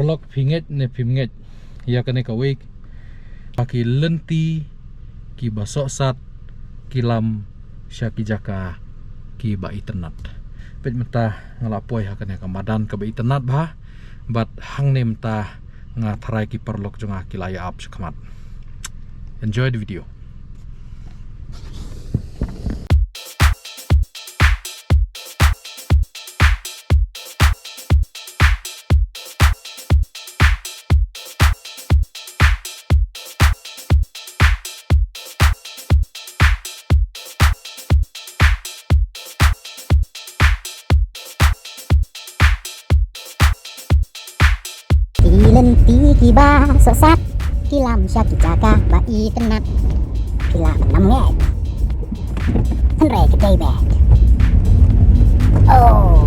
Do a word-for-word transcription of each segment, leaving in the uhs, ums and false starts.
Lok phi ngeit ne phim ngeit, ïa kane ka week, ha ki lynti kiba sohsat ki lam sha ki jaka kiba itynnad. Peit mynta nga la poi ha kane ka madan kaba itynnad bha, bad hangne mynta nga tharai ki paralok jong nga ki la ïa ap shakhmat. Enjoy the video. Ki lynti kiba sohsat ki lam sha ki jaka ba itynnad. Ki la ban ym ngeit. Hynrei ka dei bad. Oh.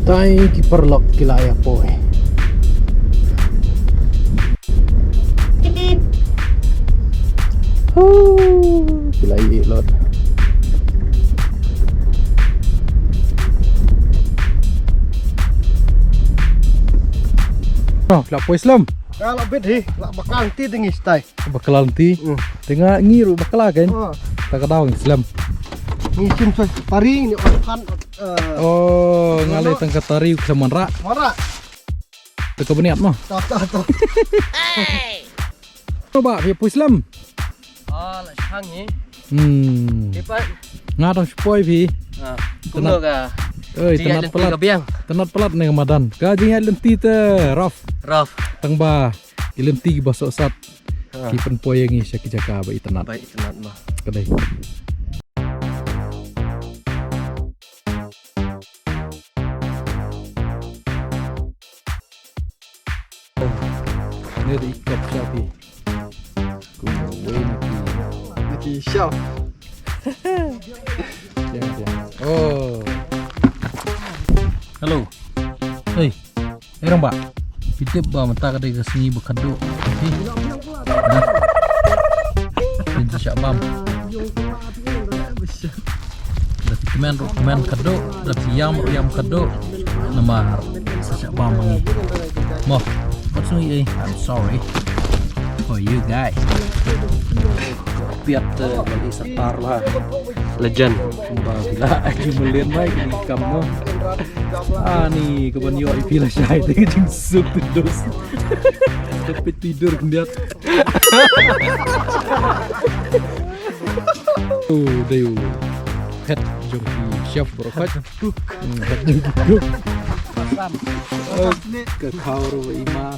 Kitai ki paralok ki la ïa poi. Hoo, ki la ïa lut. Oh, la poi slem. Ka la bit hi, la bakla lynti te ngi stai. Bakla lynti. Hmm. Te nga ngi ruh bakla kan. Oh. Ta ka daw ngi slem. Ngi shim sa pari ni on pan, eh, oh, nga leh tang ka tari u slem wanrah. Wanrah. Te ka bniat mo. Ta, ta, ta. Hey. Ba phi poi slem. Ah, la shang hi. Hmm. Phi pat. Nga dang shu poi phi. Ah, kumno ka? Oi, jingïaid lynti palat ka biang. Itynnad palat ne ka madan. Ka jingïaid lynti te rough. Rough. Tang ba ki lynti kiba sohsat. Ah. Ki pynpoi ïa ngi sha ki jaka ba itynnad. Ba itynnad mo. Ka dei. Ne dei i kop sha phi. Kumno wei na ki. Na ki shelf. Tiang, tiang. Oh. Hello. Hey. Hey, Rangbah. Phi tip ba mynta ka dei ka sngi ba khatduh. Phi. Phin sa shah bam. Da phi kmen ruh kmen khatduh, da phi ïam ruh ïam khatduh. Namar sa shah bam hangne. Mo, wat sngew ei, I'm sorry for you guys. Piat, eh, bali satar lah. Legend. Kumba phi la aju mlien mai kini kam mo. Ani ka ban ïoh ïa phi lashai te ka jingsuk te dos. Te phi tidur khyndiat. Oh, dei u head jong ki chef baroh khoit. Head cook. Hmm, head jong ki cook. Asam. Oh, ka khaw ruh i ma.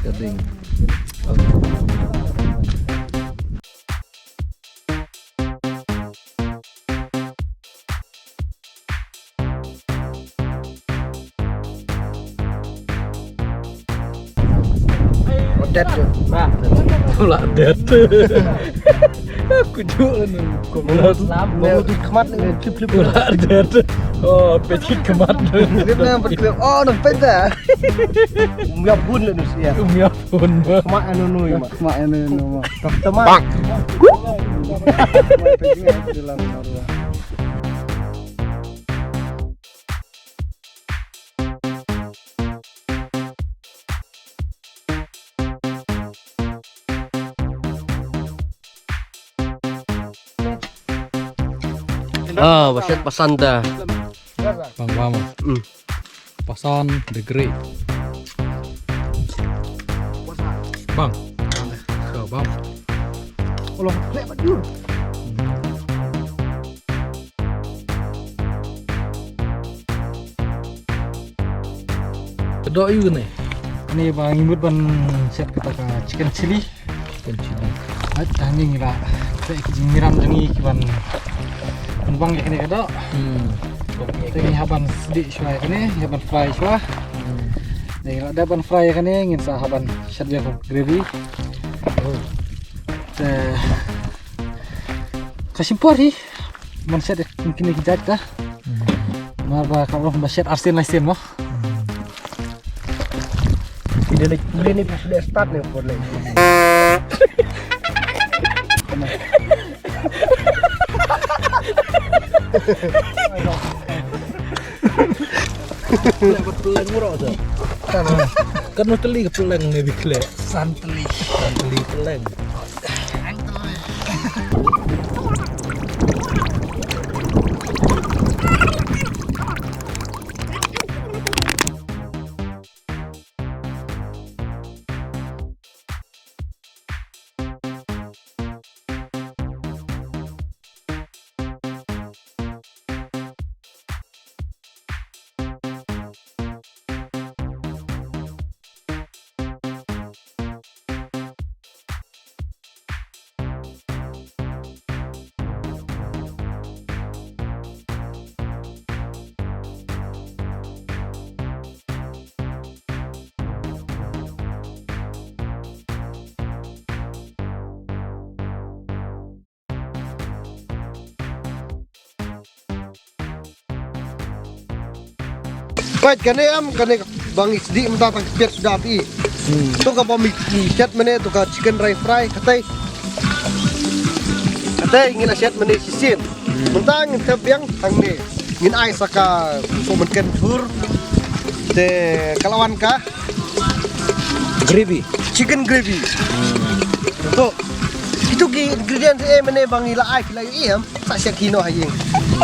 Ka ding. Dead tu. Ba. Tu lah dead. Aku juga ni. Kau belah tu. Mau di kemat ni, flip, flip. Tu lah dead. Oh, peti kemat. Flip ni, flip. Oh, nampak dah. Umya pun lah nusia. Umya pun. Kemat anu nu, mak. Kemat anu nu, mak. Customer. Bang. Ah, ba shet pasan da. Bang, bang. Hmm. Pasan degree. Bang. Ka bang. Olo, lek bad dur. Ka doh ïu ne. Ni ba ngi mut ban shet kata ka chicken chili. Chicken chili. Ai, ta ngi la. Te ki jingngiram jong ngi ki ban, ban bang ïa kane ka doh. Hmm. Te ngi hap ban sdieh shuwa ïa kane, hap ban fry shuwa. Hmm. Te ngi la dep ban fry ïa kane, ngin sa hap ban shet ïa ka gravy. Te ka shim por hi ban shet ïa kine ki jait ta. Hmm. Namar ba ka long ba shet arsien laisien mo. Phi dei leh, phi dei leh, phi dei start ne, phi dei leh. Leh, ba pyleng murok tu. Kan, kan noh tylli ka pyleng ne bi khleh. San tylli. San tylli pyleng. Peit kane em, kane ba ngi sdieh mynta tang peit shuh da phi. Hmm. To kaba mi, mi shet mynne to ka chicken dry fry katei. Katei ngi la shet mynne shisien. Hmm. Mynta ngin thep biang hangne. Ngin ai sa ka sohmynken jhur. Te ka la wan ka gravy. Chicken gravy. Hmm. To. Kito ki ingredients eh mynne ba ngi la ai ki la ïohi em. Sa shet kino ha ïing.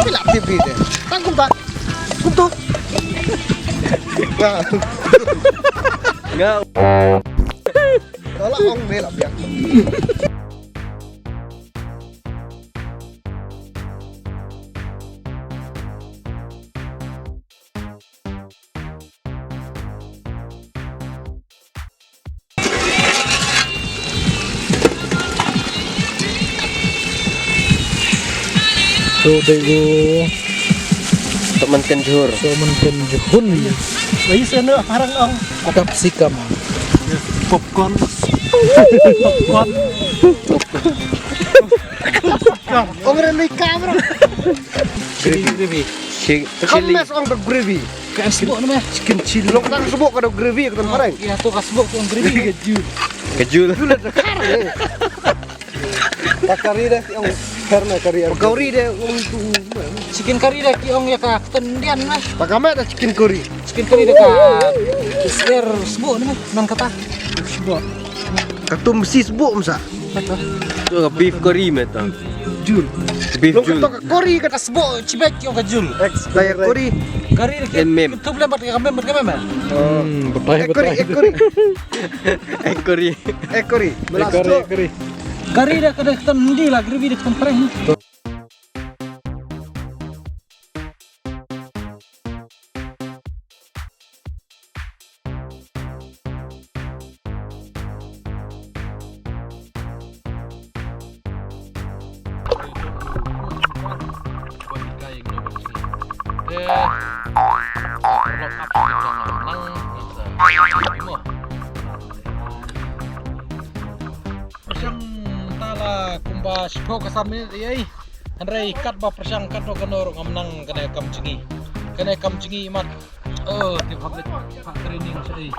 Phi la tip hi te. Tang kumta. Kumto. Nga. Nga. Ka la ong me la biang. To dei u sohmynken jhur. Sohmynken jhur. Ai sa na parang ong. Capsicum. Popcorn. Popcorn. Ong re lui kamera. Gravy, gravy. Chi-, chili. Kames ong ka gravy. Ka sbok na me. Chicken chili. Long ka sbok ka da gravy ka don parang. Ïa to ka sbok ong gravy. Ka jul. Ka jul. Jul da kar eh. Ka kari de ong kar na kari. Kari de ong tu. Chicken curry de ki ong ïa ka kten Indian na. Ta ka me da chicken curry. Chicken curry de ka. Is er sbok na me. Nang kata. Sbok. Ka tum si sbok masa. Kata. Tu ka beef curry me ta. Jul. Beef jul. Long kata ka curry kata sbok chibet ki ong ka jul. Ex kaya curry. Curry de ki. En mem. Tu blem bat ka mem bat ka mem. Hmm, betai, eh, curry, betai. Eh, curry. Eh, curry. Eh, curry. Eh, curry, eh, curry. Curry de ka de kten Hindi la, gravy de kten Phareng. Pyrshang ta la kumba shiphew ka san minit ïa i. Hynrei katba pyrshang katno katno ruh ngam nang kane kam jngi. Kane kam jngi mat. Oh, te phak leit phak training sa i.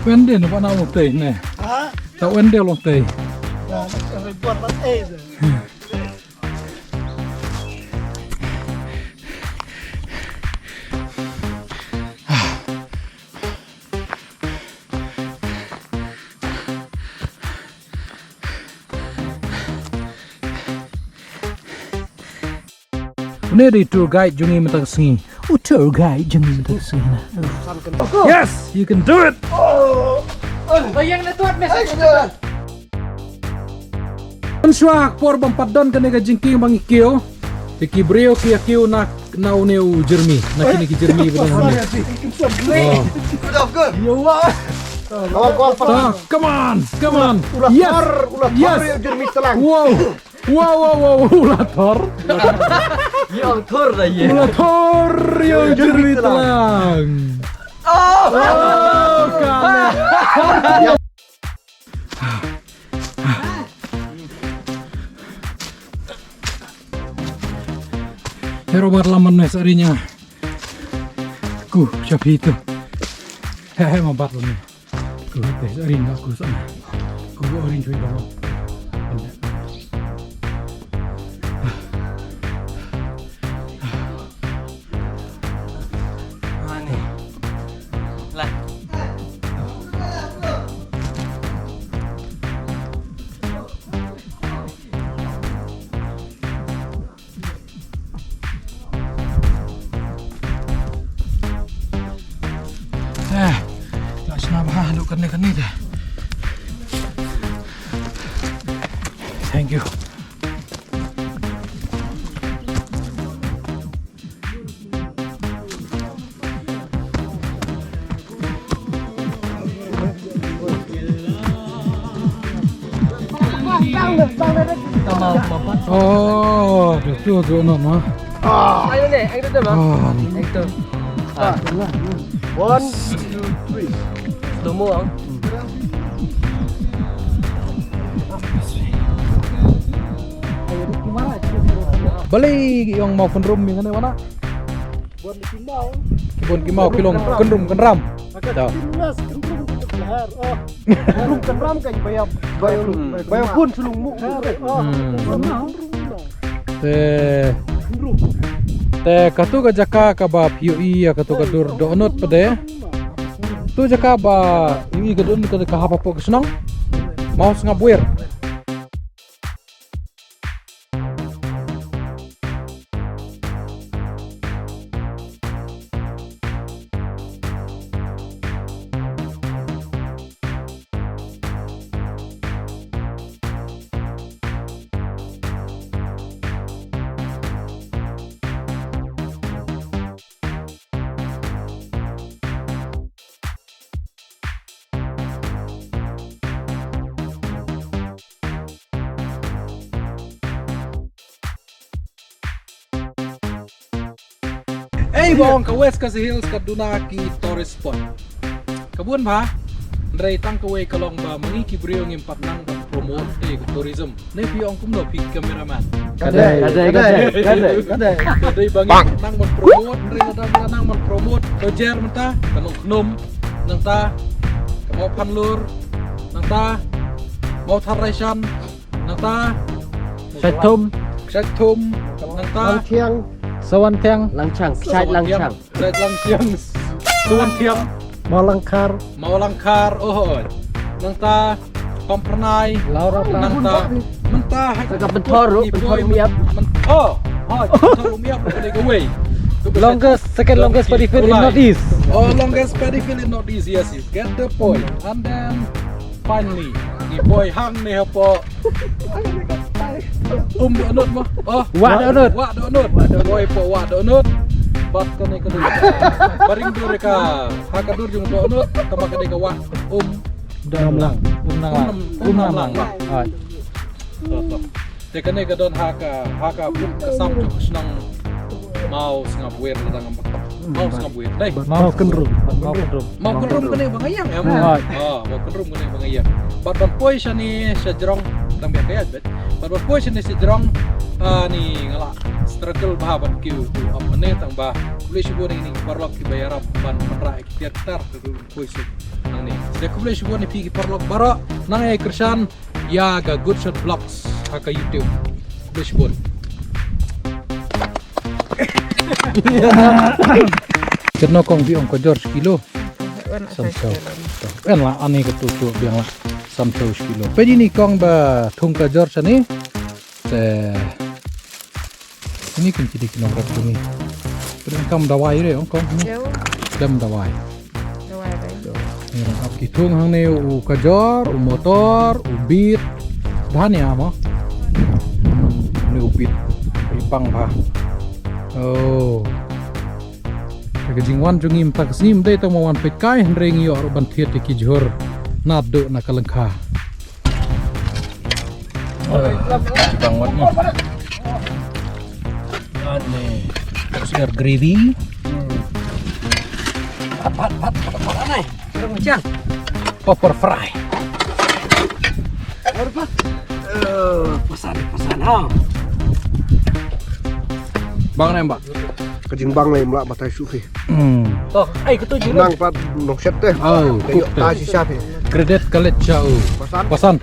Wende ne bana mo tei ne. Ha? Ta wende lo tei. Ya, report la tei. Une dei tour guide jong ngi mynta ka sngi. U tour guide jong ngi mynta ka sngi na. Yes, you can do it. Ba ïeng na tuat mes. Mynshuwa por bym pat don kane ka jingkieng ba ngi kiew. Te ki briew ki ïa kiew na, na une u Jeremy. Na kine ki Jeremy ba don hangne. Oh. Ta, come on, come on. Yes. Yes. Wow. Wow, wow, wow, u la thor. Ïa u thor da ïa. U la thor ïa u Jeremy Tlang. Oh, ka le. Hero bar laman ne sarinya. Ku, siapa itu? Hehe, mabat laman. Ku te ring aku sana. Ku ring chui dong. Ani. Lah. Eh, la shna bha, duk kane kane de. Thank you. Oh, tu tu tu no no. Ayo ne, ayo tu ma. Ah, ni. Ayo tu. Ah. One, two, three. Slow mo ang. Balei ki ong Mawkynrum ïa kane wana? Bun ki maw. Bun ki maw ki long kynrum kynram. Maka kynras kynrum kynrum lehar. Oh. Kynrum kynram ka ba ïa, ba ïa, ba ïa bun shlung mu. Oh. Hmm. Kynrum kynrum. Te, te katu ka jaka kaba phi ïohi ïa katu ka dur dohnud pat de. Tu jaka ba ïohi ka dur ka, ka hap hapoh ka shnong Mawsngap Wiar. Ei, ba ong ka West Khasi Hills ka duna ki tourist spot. Ka bun bha, hynrei tang kawei ka long ba ma ngi ki briew ngim pat nang ban promote ïa ka tourism. Ne phi ong kumno phi cameraman? Ka dei, ka dei, ka dei, ka dei, ka dei. Ka dei ba ngim pat nang ban promote, hynrei lada nang ban promote, to jer mynta, ka Nongkhnum, nangta, ka Mawphanlur, nangta, Mawthadraishan, nangta Shaithum. Shaithum. Nangta Langthiang. Sawantiang. Langchang. Kshait Langchang. Kshait Langthiang. Sawantiang. Mawlangkhar. Mawlangkhar. Oh, oh. Nangta Pampernai. Laura Nangta. Nangta. Ka Pynthor, Pynthor Umiap. Oh, oh, Pynthor Umiap ka dei kawei. Longest, second longest paddy field in Northeast. Oh, longest paddy field in Northeast. Yes, you get the point. And then finally, ngi poi hangne hapoh Um Dohnud mo. Oh, Wah Dohnud. Wah Dohnud. Poi hapoh Wah Dohnud. Bad kane kane. Baring dur ka. Ha ka dur jong Dohnud. Tama kane ka Wah Um Namlang. Um Namlang. Um Namlang. Namlang. Te kane ka don ha ka, ha ka pun ka sam jong ka shnong Mawsngap Wiar lada ngam bakla. Mawsngap Wiar. Dei. Mawkynrum. Mawkynrum. Mawkynrum kane ba nga ïeng em. Ah, Mawkynrum kane ba nga ïeng. Bad ban poi shane sha jrong tang biang ka ïaid bad. Bad ban poi shane sha jrong, ah, ni nga la struggle bha ban kiew tu ap mane tang ba. Khublei shibun ïa kine ki paralok kiba ïarap ban wanrah ïa ki tiar ki tar. Poi suk. Nga Te khublei shibun ïa phi ki paralok baroh, nang ai kyrshan ïa ka Good Shot Vlogs ha ka YouTube. Khublei shibun. Katno kong bi ong ka jor shi kilo? Wan, san phew. Wan la ani ka tu tu biang la san phew shi kilo. Peit ïa ini kong ba thung ka jor shane. Te ini kin kidi kin ong rap ini. Pynlong kam dawai re ong kong. Ïa. Kam dawai. Dawai re. Ni rang ap ki thung hangne, u kajor, u motor, u bit. Bha ne amo. Ni u bit. I pang bha. Oh. Ka jingwan jong ngi mynta ka sngi ym dei tang ban wan peit kai, hynrei ngi ïoh ruh ban thied ïa ki jhur naduh na ka lyngkha. Bang wat ni. Ane. Sigar gravy. Pat, pat, pat, pat, pat, anai. Kurang macam. Popper fry. Pat, pat. Eh, pesan, pesan, ha. Bang ne, Mbak? Ka jingbang lai mla batai shu phi. Hmm. To, ai, ka tu je. Nang pat nong shet te. Oh, ka yok ta shisha phi. Credit ka leit sha u. Pasan. Pasan.